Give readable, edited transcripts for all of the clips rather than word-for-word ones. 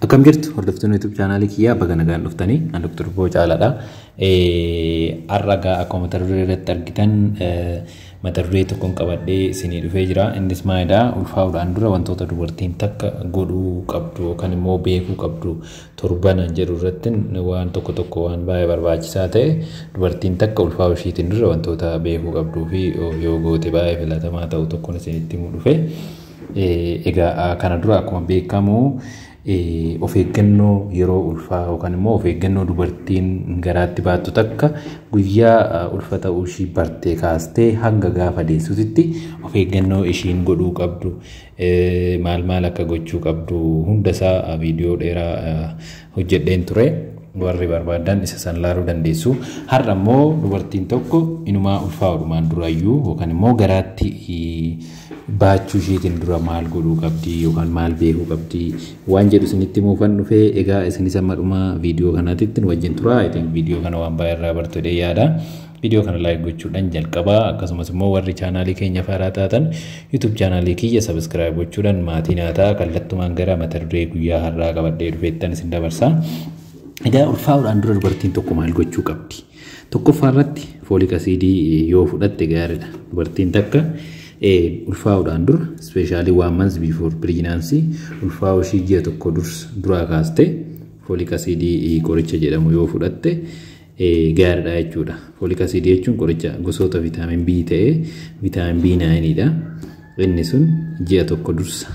Akkam jirtu hordoftoonni YouTube chaanaalii kiyyaa, baga nagaan dhuftanii. Ani Dr. Boo Caalaadha. Har'a egaa akkuma mata duree irratti argitan mata duree tokkoon qabadhee isinii dhufee jira. Innis maalidhaa? Ulfaa'uudhaan dura wantoota dubartiin takka godhuu qabdu yookaan immoo beekuu qabdu torban jedhu irratti waan tokko tokko, waan baay'ee barbaachisaa ta'e, dubartiin takka ulfaa'uu ishiitiin dura wantoota beekuu qabduu fi yoo goote baay'ee filatamaa ta'u tokkoon isinitti himuu dhufe. Egaa kana dura akkuma beekamu of eeggannoo yeroo ulfaa yookaan immoo of eeggannoo dubartiin garaatti baattu takka guyyaa ulfa ta'uu ishii bartee kaastee hanga gaafa deessuutitti of eeggannoo ishiin godhuu qabdu, maal maal akka gochuu qabdu hundasaa viidiyoo dheeraa hojjedheen ture. Warri barbaadan isa san laaluu dandeessu. Har'a immoo dubartiin tokko inumaa ulfaa'uudhumaan durayyuu yookaan immoo garaatti baachuu isheetiin dura maal godhuu qabdi yookaan maal beekuu qabdi waan jedhu isinitti himuufan dhufee. Egaa isinis amma dhuma viidiyoo kanaatitti nu wajjin tura. Viidiyoo kana waan baay'ee irraa bartu jedhee yaada. Viidiyoo kana like gochuudhaan jalqabaa. Akkasumas immoo warri chaanaalii keenya haaraa taatan YouTube chaanaalii kiyya subscribe gochuudhaan maatii naa ta'a. Kallattumaan gara mata duree guyyaa har'aa qabadhee dhufeettan isin dabarsa. Egaa ulfaa'uudhaan dura dubartiin tokko maal gochuu qabdi? Tokkoffaa irratti folic acid yoo fudhatte gaariidha. Dubartiin takka ulfaa'uudhaan dura, especially one month before pregnancy, ulfaa'uu ishii ji'a tokko duraa kaastee folic acid qoricha jedhamu yoo fudhatte gaariidha jechuudha. Folic acid jechuun qoricha gosoota vitamin B ta'ee vitamin B9 dha. Inni sun ji'a tokko dursa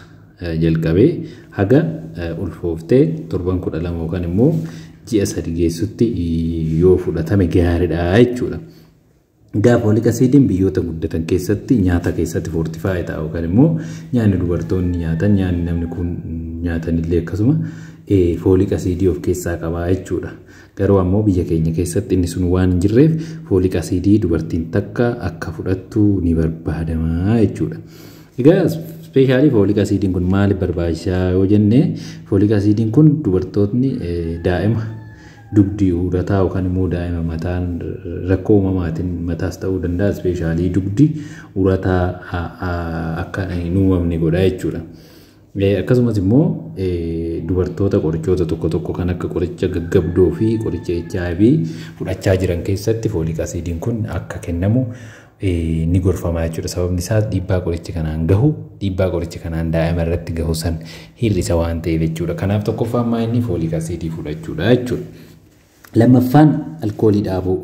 jalqabee haga ulfooftee torban 12 yookaan immoo ji'a 3 geessutti yoo fudhatame gaariidha jechuudha. Egaa folic acidiin biyyoota guddatan keessatti nyaata keessatti fortify ta'a yookaan immoo nyaanni dubartoonni nyaatan, nyaanni namni kun nyaatanillee akkasuma folic acid of keessaa qaba jechuudha. Garuu ammoo biyya keenya keessatti inni sun waan hin jirreef folic acid dubartiin takka akka fudhattu ni barbaadama jechuudha. Egaa especially folic acidiin kun maaliif barbaachisaa yoo jenne, folic acidiin kun dubartootni daa'ima dugdi urataa yookaan immoo daa'ima mataan rakkoo uumamaatiin mataas ta'uu danda'a, especially dugdi urataa akka hin uumamne godha jechuudha. Akkasumas immoo dubartoota qorichoota tokko tokko kan akka qoricha gaggabdoo fi qoricha HIV fudhachaa jiran keessatti folic acidiin kun akka kennamu ni gorfama jechuudha. Sababni isaas dhiibbaa qorichi kanaan gahu, dhiibbaa qorichi kanaan daa'ima irratti gahu san hir'isa waan ta'eef jechuudha. Kanaaf tokkoffaan maa inni folic acid fudhachuudha jechuudha. Lammaffaan alkoolii dhaabuu.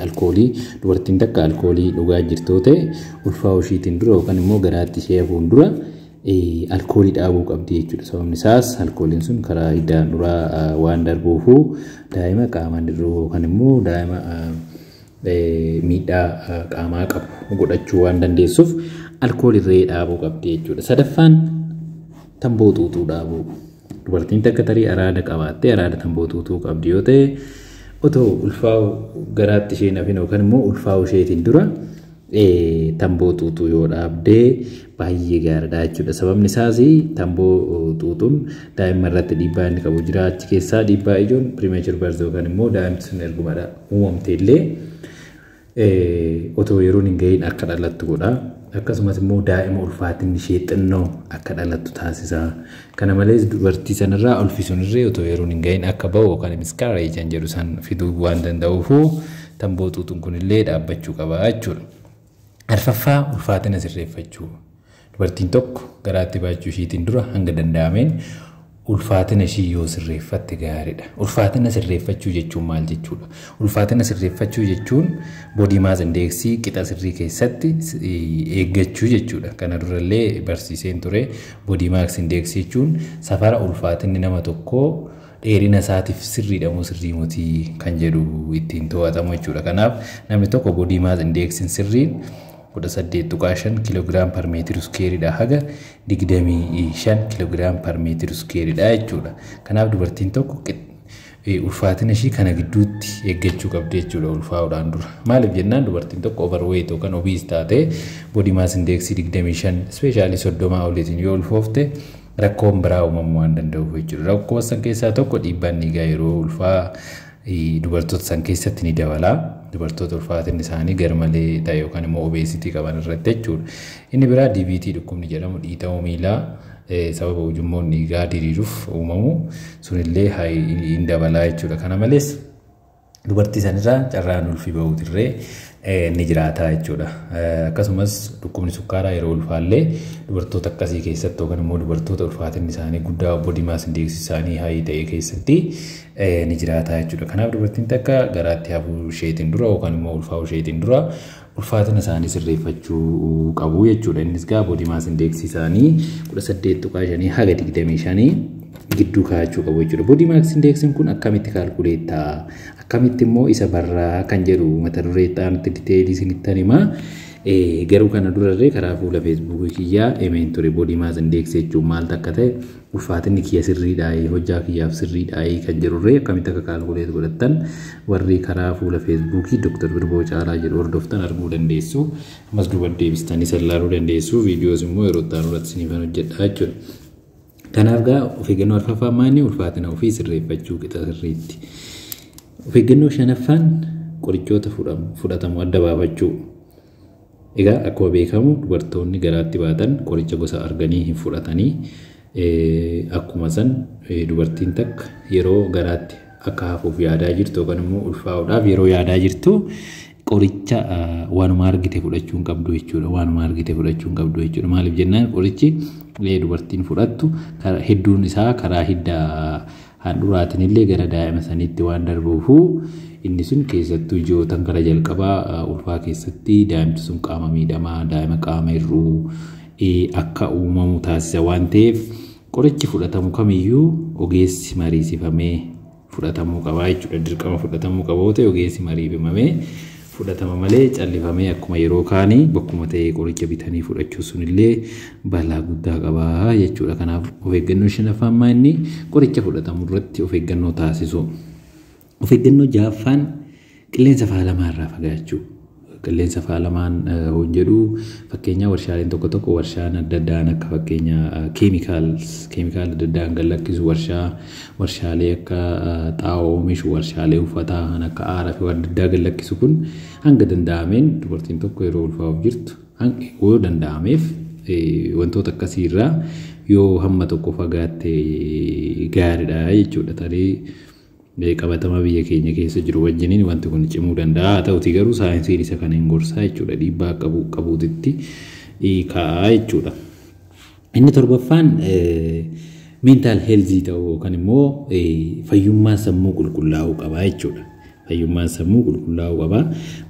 Alkoolii, dubartiin takka alkoolii dhugaa jirtoo ta'e ulfaa'uu ishiitiin dura yookaan immoo garaatti ishee hafuun dura alkoolii dhaabuu qabdi jechuudha. Sababni isaas alkooliin sun karaa hiddaan duraa waan darbuufu daa'ima qaamaan hir'uu yookaan immoo daa'ima miidhaa qaamaa qabu godhachuu waan dandeessuuf alkoolii irree dhaabuu qabdi jechuudha. Sadaffaan tamboo xuuxuu dhaabuu. Dubartiin takka tarii araada qabaattee araada tamboo xuuxuu qabdi yoo ta'e, otoo ulfaa'u garaatti isheen hafin yookaan immoo ulfaa'u isheetiin dura tamboo xuuxuu yoo dhaabdee baay'ee gaariidha jechuudha. Sababni isaas tamboo xuuxuun daa'imman irratti dhiibbaa inni qabu jira. Achi keessaa dhiibbaa ijoon premature birth yookaan immoo daa'imti sun ergumadha uumamte illee otoo yeroon hin gahiin akka dhalattu godha. Akkasumas immoo daa'ima ulfaatinni ishee xinnoo akka dhalattu taasisa. Kana malees dubartii sanarraa ulfi sunirree otoo yeroon hin gahiin akka bahu yookaan miscarriage kan jedhu san fiduu waan danda'uufu tamboo xuuxuun kunillee dhaabbachuu qaba jechuudha. Arfaffaa, ulfaatina sirreeffachuu. Dubartiin tokko garaatti baachuu ishiitiin dura hanga danda'ameen ulfaatina ishii yoo sirreeffatte gaariidha. Ulfaatina sirreeffachuu jechuun maal jechuudha? Ulfaatina sirreeffachuu jechuun body mass index qixa sirrii keessatti eeggachuu jechuudha. Kana durallee barsiiseen ture. Body mass index jechuun safara ulfaatinni nama tokkoo dheerina isaatiif sirriidha moo sirrii mitii kan jedhu ittiin to'atamu jechuudha. Kanaaf namni tokko body mass indexiin sirriin 18.5 kilogram per meter squareiidha haga 25 kilogram per meter squareiidha jechuudha. Kanaaf dubartiin tokko ulfaatina ishii kana gidduutti eeggachuu qabdi jechuudha ulfaa'uudhaan dura. Maaliif jennaan, dubartiin tokko overweight yookaan obese taate body mass index 25, especially 30 oliitiin yoo ulfoofte rakkoon biraa uumamuu waan danda'uuf jechuudha. Rakkoo san keessaa tokko dhiibbaan dhiigaa yeroo ulfaa dubartoota san keessatti ni dabala. Dubartoota ulfaatinni isaanii garmalee ta'e yookaan immoo obesity qaban irratti jechuudha. Inni biraa DVT dhukkubni jedhamu, dhiita'uu miilaa sababa ujummoon dhiigaa diriiruuf uumamu sunillee hin dabalaa jechuudha. Kana malees dubartii sanirraa carraan ulfi bahuutirree ni jiraata jechuudha. Akkasumas dhukkubni sukkaaraa yeroo ulfaallee dubartoota akkasii keessatti yookaan immoo dubartoota ulfaatinni isaanii guddaa body mass index isaanii high ta'e keessatti ni jiraata jechuudha. Kanaaf dubartiin takka garaatti hafuu isheetiin dura yookaan immoo ulfaa'uu isheetiin dura ulfaatina isaanii sirreeffachuu qabu jechuudha. Innis gaa body mass index isaanii 18.5 haga 25 gidduu kaa'achuu qabu jechuudha. Body mass indexiin kun akkamitti calculate ta'a? Akkamitti immoo isa barraa kan jedhu mata duree itti aanutti detailii isinittan himaa. Garuu kana durarree karaa fuula Facebookii kiyyaa himeen ture body mass index jechuun maal akka ta'e, ulfaatinni kiyya sirriidhaa, hojjaa kiyyaaf sirriidhaa kan jedhurree akkamitti akka calculate godhattan warri karaa fuula Facebookii Dr. Birboo Caalaa jedhu hordoftan arguu dandeessu. Ammas duuba deebistanii sallaaluu dandeessu. Viidiyoos immoo yeroo itti aanu irratti isiniifan hojjedha jechuudha. Kanaaf gaa of eeggannoo arfaffaan maali? Ulfaatina ofii sirreeffachuu qixa sirriitti. Of eeggannoo shanaffaan qorichoota fudhatamu adda baafachuu. Egaa akkuma beekamu dubartoonni garaatti baatan qoricha gosa arganii hin fudhatanii. Akkuma san dubartiin takka yeroo garaatti akka hafuuf yaadaa jirtu yookaan immoo ulfaa'uudhaaf yeroo yaadaa jirtu qoricha waanuma argite fudhachuu hin qabdu jechuudha. Waanuma argite fudhachuu hin qabdu jechuudha. Maaliif jennaan, qorichi dubartiin fudhattu hedduun isaa karaa hidda handhuuraatiin illee gara daa'ima saniitti waan darbuufu, inni sun keessattuu ji'ootan gara jalqabaa ulfaa keessatti daa'imti sun qaama miidhamaa, daa'ima qaama hir'uu akka uumamu taasisa waan ta'eef, qorichi fudhatamu kamiyyuu ogeessi mariisifamee fudhatamuu qaba jechuudha. Dirqama fudhatamuu qaba yoo ta'e ogeessi mariifamee fudhatama malee callifamee akkuma yeroo kaanii bakkuma ta'ee qoricha bitanii fudhachuu sunillee balaa guddaa qaba jechuudha. Kanaaf of eeggannoo shanaffaan maa inni qoricha fudhatamu irratti of eeggannoo taasisu. Of eeggannoo ja'affaan qilleensa faalamaa irraa fagaachuu. Qilleensa faalamaan hon jedhu, fakkeenya warshaaleen tokko tokko, warshaan adda addaan akka fakkeenya keemikaala adda addaan gad lakkisu, warshaalee akka xaa'oo oomishu, warshaalee uffataa kan akka aaraa fi waan adda addaa gad lakkisu kun hanga danda'ameen dubartiin tokko yeroo ulfaa'uuf jirtu yoo danda'ameef wantoota akkasii irraa yoo hamma tokko fagaatte gaariidha jechuudha. Tarii qabatama biyya keenya keessa jiru wajjiniin wanti kun cimuu danda'a. Haa ta'uti garuu saayinsiin isa kana hin gorsaa jechuudha. Dhiibbaa qabu qabuutitti kaa'a jechuudha. Inni torbaffaan mental health ta'uu yookaan immoo fayyummaa sammuu qulqullaa'uu qaba jechuudha. Fayyummaan sammuu qulqullaa'uu qaba.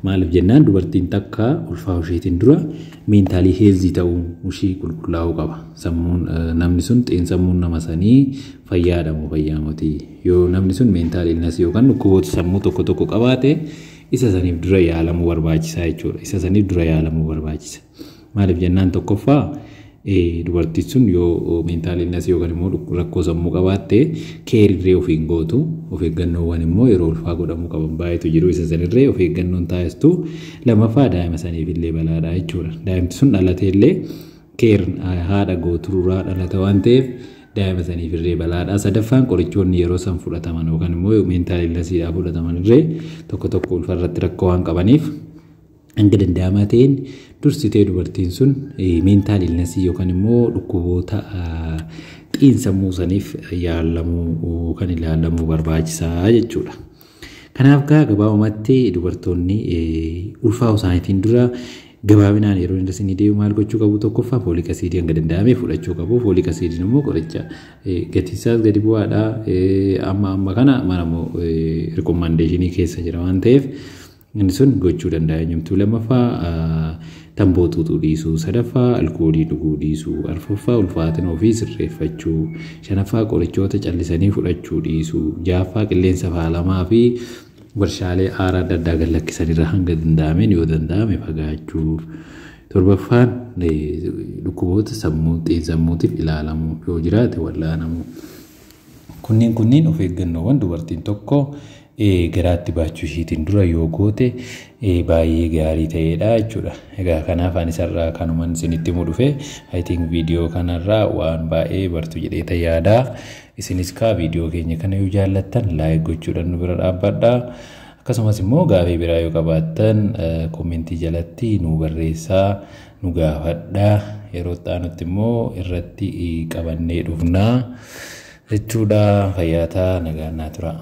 Maaliif jennaan, dubartiin takka ulfaa'uu isheetiin dura mental health ta'uu ishii qulqullaa'uu qaba. Sammuun namni sun, xiinsammuun nama sanii fayyaadha moo fayyaa miti? Yoo namni sun mental illness yookaan dhukkuboota sammuu tokko tokko qabaate, isa saniif dura yaalamuu barbaachisaa jechuudha. Isa saniif dura yaalamuu barbaachisa. Maaliif jennaan, tokkoffaa dubartiin sun yoo mental illness yookaan immoo rakkoo sammuu qabaatte careirree of hin gootu. Of eeggannoowwan immoo yeroo ulfaa godhamuu qaban baay'eetu jiru, isa sanirree of eeggannoon taasistu. Lammaffaa, daa'ima saniif illee balaadha jechuudha. Daa'imti sun dhalatee illee care haadha gootuurraa dhalata waan ta'eef daa'ima saniif illee balaadha. Sadaffaan, qorichoonni yeroo san fudhataman yookaan immoo mental illnessiidhaaf fudhataman illee tokko tokko ulfarratti rakkoo waan qabaniif, hanga danda'amaa ta'een dursitee dubartiin sun mental illnessii yookaan immoo dhukkuboota xiinsammuu saniif yaalamuu kan ilaalamuu barbaachisaa jechuudha. Kanaaf gaa gabaabumatti dubartoonni ulfaa'uu isaaniitiin dura gabaabinaan yeroo inni isinii deemu maal gochuu qabu? Tokkoffaa, folic acidii hanga danda'ame fudhachuu qabu. Folic acidiin immoo qoricha gatiin isaas gadi bu'aadha. Amma amma kana mana recommendationii keessa jira waan ta'eef inni sun gochuu danda'a eenyumtuu. Lammaffaa, tamboo xuuxuu dhiisuu. Sadaffaa, alkoolii dhuguu dhiisuu. Arfaffaa, ulfaatina ofii sirreeffachuu. Shanaffaa, qorichoota callisanii fudhachuu dhiisuu. Ja'affaa, qilleensa faalamaa fi warshaalee aara adda addaa gad lakkisanirra hanga danda'ameen yoo danda'ame fagaachuu. Torbaffaan, dhukkuboota sammuu xiinsammuutiif ilaalamuu, yoo jiraate wal'aanamuu. Kunneen of eeggannoowwan dubartiin tokko garaatti baachuu ishiitiin dura yoo goote baay'ee gaarii ta'edha jechuudha. Egaa kanaaf ani isarraa kanuman isinitti himuu dhufe. I think viidiyoo kanarraa waan baay'ee bartu jedhee yaada. Isinis kaa viidiyoo keenya kana yoo jaallattan like gochuudhaan nu bira dhaabbadhaa. Akkasumas immoo gaafii biraa yoo qabaattan commentii jalatti nu barreessaa, nu gaafadhaa. Yeroo itti aanutti immoo irratti qabannee dhufnaa jechuudha. Fayyaataa, nagaan naa tura.